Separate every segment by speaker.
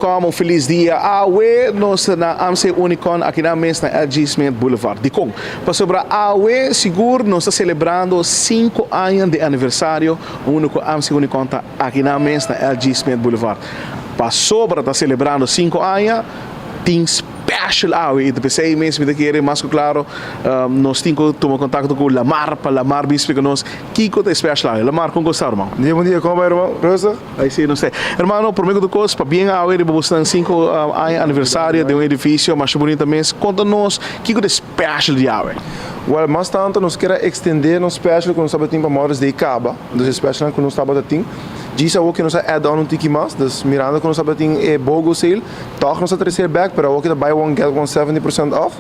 Speaker 1: Kom un felis dia awe nos ta na AMC Unicorn aki nan mes na LG Smith Boulevard. Dikon? Pasobra awe sigur nos ta selebrando sinku aña di aniversario unda ku AMC Unicorn ta aki nan mes na LG Smith Boulevard. Pasobra ta selebrando sinku aña tin special awe y ta pesey mes mi ta kere mas ku klaro nos tin ku tuma kontakto ku Lamar pa Lamar bin splika nos kiko ta e special awe. Lamar kon ku sta ruman?
Speaker 2: Bon dia bon dia, kon bai ruman? Rustig?
Speaker 1: Ai si, no sé. Hermano, prome ku tur kos, pabien awe riba bosnan sinku aña aniversario den un edifisio masha bunita mes. Konta nos kiko ta e special di awe?
Speaker 2: Well, mas tantu nos kier a ekstendé nos special ku nos tabatin pa Mother's Day kaba. Dus e specialnan ku nos tabata tin. Djis awor ke nos a add on un tiki mas. Dus mirando ku nos tabatin e BOGO sale, tòg nos a trese e bèk, pero awor ke ta buy one get one 70% off.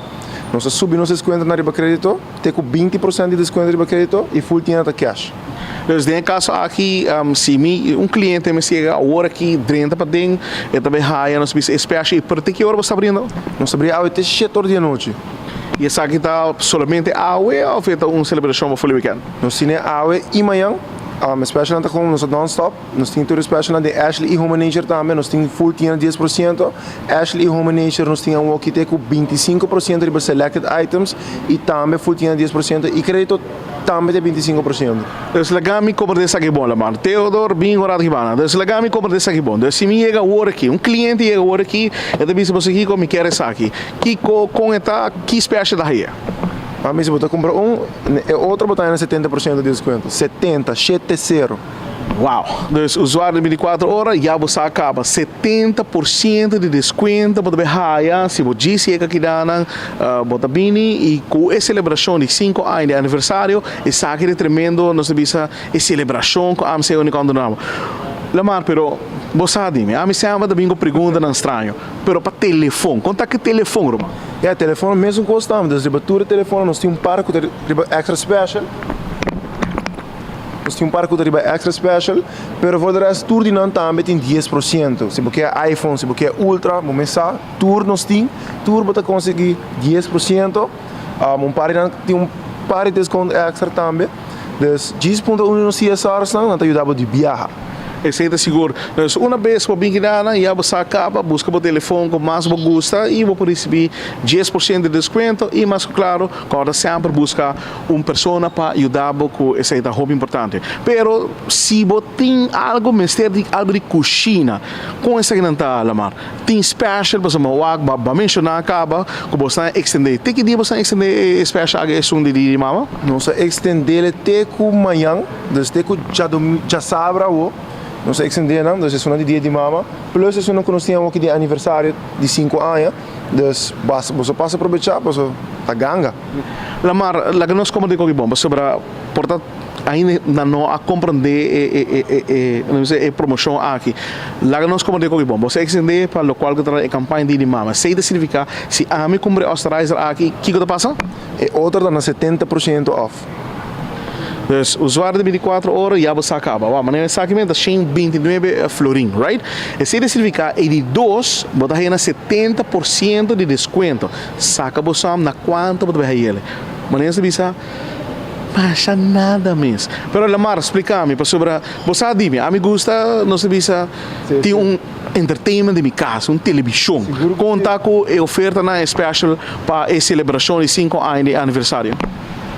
Speaker 2: Nos a subi nos deskuentonan riba kredito te ku 20% di deskuento riba kredito i full tienda ta cash.
Speaker 1: Dus den e kaso aki, si mi un kliente mester yega awor aki drenta paden, e ta bay haya nos bisa e special. I por te ki ora bo sta abriendo?
Speaker 2: Nos ta abri awe te shete or di anochi.
Speaker 1: I esaki ta solamente awe of e ta un selebrashon pa fuli weekend?
Speaker 2: Nos tine awe i mañan. E specialnan ta kon nos ta non stop. Nos tin tur e specialnan den Ashley i Home Nature tambe. Nos tin full tienda 10%. Ashley i Home Nature nos tin awoki te ku 25% riba selected items i tambe full tienda 10% i kredito tambe te 25%.
Speaker 1: Dus laga mi komprende esaki bon, Lamar. Theodor, bin un rato aki banda. Dus laga mi komprende esaki bon. Dus si mi yega awor aki, un kliente yega awor aki, e ta bisa boso kiko mi kier esaki. Kiko, kon e ta, ki special ta haya?
Speaker 2: Ami si bo ta kumpra un, e otro bo ta haña na 70% di deskuento. 70, shete sero.
Speaker 1: Wow! Dus usuario di 24 ora ya bo sa caba 70% di descuento bo ta bay haya si bo djis yega kidanan bo ta bini y cu e celebracion di 5 aña di aniversario esaki ta tremendo nos ta bisa e celebracion cu AMC Unicorn ta duna bo. Lamar pero bo sa di mi ami semper ta bin cu preguntanan straño pero pa telefon con ta ki telefon ruman?
Speaker 2: Ya telefon mesun cos tambe dus riba tur e telefonnan nos tin un par cu ta riba extra special. Nos tin un par ku ta riba extra special, pero for de rest tur di nan tambe tin 10%. Si bo ke iPhone, si bo ke Ultra, bo mes sa, tur nos tin, tur bo ta konsegui 10%. Un par di nan tin un par di deskonto extra tambe. Dus djis puntra un di nos CSR's nan, nan ta yuda bo di biaha.
Speaker 1: Esei ta sigur. Dus una bes bo bin kidana ya bo sa kaba, buska bo telefon ku mas bo gusta i bo por risibí 10% di deskuento i mas ku klaro, kòrda semper buska un persona pa yuda bo ku esei ta hopi importante. Pero si bo tin algo mester di algo di kushina, kon esakinan ta Lamar? Tin special pasobra bo wak bo a menshoná kaba ku bo esnan ekstendé. Te ki dia bo esnan ekstendé e special aki esun di dia di mama?
Speaker 2: Nos a ekstendé te ku mañan, dus te ku djasabra awo nos a ekstendé nan, dus esunnan di dia di mama plus esunnan ku nos tin awo ki di aniversario di sinku aña, dus boso pasa probechá pasobra ta ganga.
Speaker 1: Lamar, laga nos komprendé koki bon, pasobra por ta ainda nan no a komprendé e e e e e no bisa e promoshon aki. Laga nos komprendé koki bon. Bo sa ekstendé pa lokual ku ta e kampaña Dia di Mama. Esei ta signifiká si ami kumpra e Osterizer aki, kiko ta pasa?
Speaker 2: E otro ta na 70% off.
Speaker 1: Dus usuario di 24 ora ya bo sa kaba. Wou, manera esaki men ta 129 florin, right? Esei ta signifiká e di dos bo ta haña na 70% di deskuento. Saka bo som na kuantu bo ta bai haña el. Manera sa bisa, Masha nada mes. Pero Lamar, splika mi, pasobra bo sa di mi, ami gusta, nos ta bisa, tin un entertainment den mi kas, un telebishon. Kon ta ku e ofertanan especial pa e selebrashon di sinku aña di aniversario?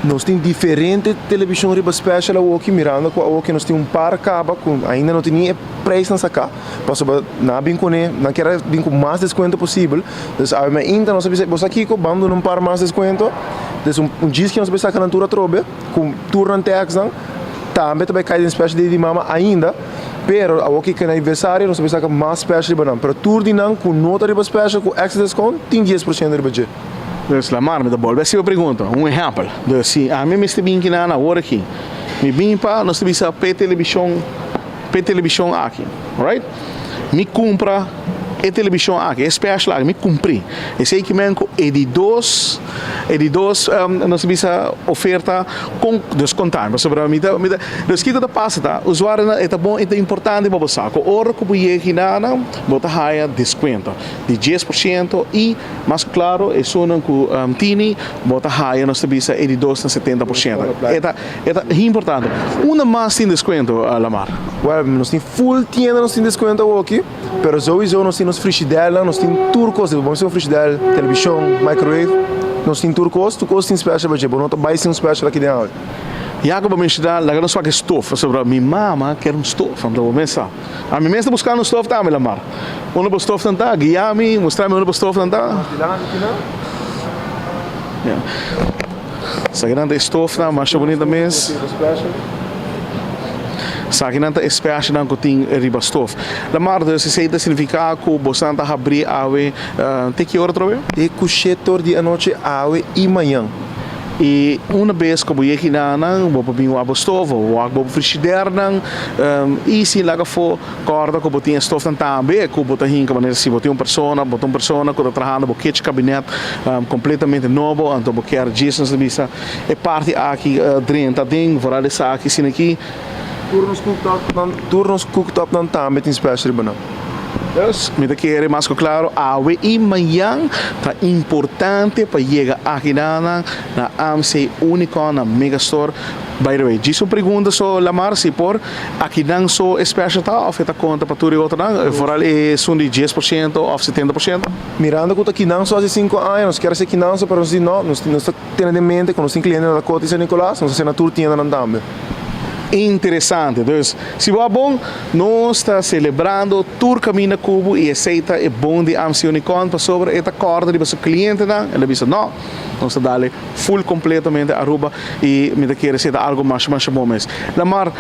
Speaker 2: Nos tin diferente telebishon riba special awoki, mirando ku awoki nos tin un par kaba ku ainda no tin ni e prijsnan saká. Pasobra nan a bin kuné, nan kier a bin ku mas deskuento posibel. Dus awe mainta nos a bisa, bo sa kiko, ban duna un par mas deskuento. Dus un djis ku nos a bai saka nan tur atrobe, ku tur nan tèksnan, tambe ta bai kai den special dia di mama ainda. Pero awor ku e aniversario nos a bai saka mas special riba nan. Pero tur di nan ku no ta riba special ku èkstra deskont, tin 10% riba dje.
Speaker 1: Dus Lamar, mi ta bolbe hasi bo pregunta. Un ehèmpel, dus si ami mester bin kinan awor aki, mi bin pa nos ta bisa p'e telebishon. P'e telebishon aki, right? Mi kumpra e telebishon aki, e special aki, mi kumpr'é. Esei ki men ku e di dos, e di dos, nos ta bisa oferta kon deskontá. Pasobra mi ta, mi ta, dus kiko ta pasa ta, usuarionan e ta bon, e ta importante pa bo sa ku ora ku bo yega hinana, bo ta haya deskuento di 10% i mas ku klaro esunnan ku tini bo ta haya nos ta bisa e di dos na 70%. E ta. E ta importante. Unda mas tin descuento, Lamar?
Speaker 2: Well, nos tin full tienda nos tin descuento awoki, pero souiso nos tin. nos frishidelnan, nos tin tur kos. Bo mester un frishidel, televishon, microwave, nos tin tur kos. Tur kos tin special pa dje. Bo no ta bai sin un special aki den awe.
Speaker 1: Ya ku bo menshoná, laga nos wak e stof, pasobra mi mama kier un stof, anto bo mes sa. Ami mes ta buskando un stof tambe, Lamar. Unda bo stofnan ta? Guia mi, mustra mi unda bo stofnan ta.
Speaker 2: Mas dilanti aki nan.
Speaker 1: Ya. Esakinan ta e stofnan, masha bunita mes. Esakinan ta e specialnan ku tin riba stof. Lamar, dus esei ta signifiká ku bosan ta habrí awe te ki ora atrobe?
Speaker 2: Te ku shete or di anochi awe i mañan.
Speaker 1: I una bes ku bo yega hinanan, bo por bin wak bo stof, bo wak bo frishidernan, i sin laga afó, kòrda ku bo tin e stofnan tambe ku bo ta hinka manera si bo tin un persona, bo ta un persona ku ta trahando bo kitchen kabinet kompletamente nobo, anto bo kier djis nos ta bisa e parti aki drenta aden, vooral esaki asina aki.
Speaker 2: Tur nos cooktopnan, tur nos cooktopnan tambe tin special riba nan.
Speaker 1: Dus, mi ta kere mas ku klaro, awe i mañan ta importante pa yega akinan na AMC Unicorn na Megastore. By the way, djis un pregunta so Lamar, si por, akinan so e special ta of e ta konta pa tur e otronan, vooral esun di 10% of 70%?
Speaker 2: Mirando ku ta kinan so hasi sinku aña, nos kier hasi kinan so, pero nos di no, nos nos ta tene den mente ku nos tin kliente na Dakota i San Nicolas, nos ta hasi na tur tiendanan tambe.
Speaker 1: Interesante. Dus, si bo a bon, nos ta selebrando tur kaminda ku bo i esei ta e bon di AMC Unicorn pasobra e ta kòrda riba su klientenan. El a bisa, No, nos ta dale full kompletamente Aruba i mi ta kere esei ta algu masha masha bon mes. Lamar,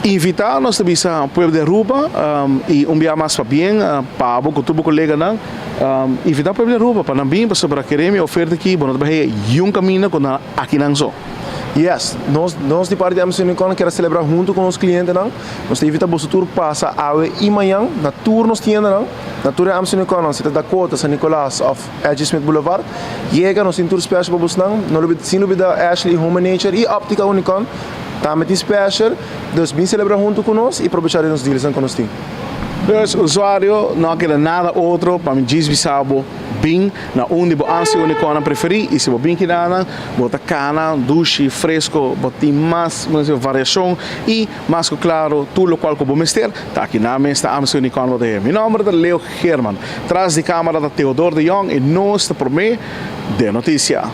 Speaker 1: invitá nos ta bisa pueblo di Aruba i un bia mas pabien pa bo ku tur bo koleganan, invitá pueblo di Aruba pa nan bin pasobra kere mi oferta aki bo no ta bai haya yun kaminda ku nan akinan so.
Speaker 2: Yes, nos nos di parti di AMC Unicorn kier a celebra hunto cu nos clientenan. Nos ta invita boso tur pasa awe y mañan na tur nos tiendanan, na tur e AMC Unicornnan, si ta Dakota, San Nicolas of Edgy Smith Boulevard. Yega, nos tin tur special pa bosnan. No lubida, sin lubida Ashley y Home Nature y Optica Unicorn tambe tin special. Dus bin celebra hunto cu nos y probecha di nos dealsnan cu nos tin.
Speaker 1: Dus usuario, no a keda nada otro pa mi djis bisa bo bin na un di bo AMC Unicornnan preferi y si bo bin kidanan, Bo ta kana dushi, fresco, bo tin mas variacion y mas cu claro tur locual cu bo mester ta aki na mes ta AMC Unicorn bo ta haya. Mi nomber ta Leo Geerman, tras di camara ta Theodor de Jong y nos ta prome den noticia.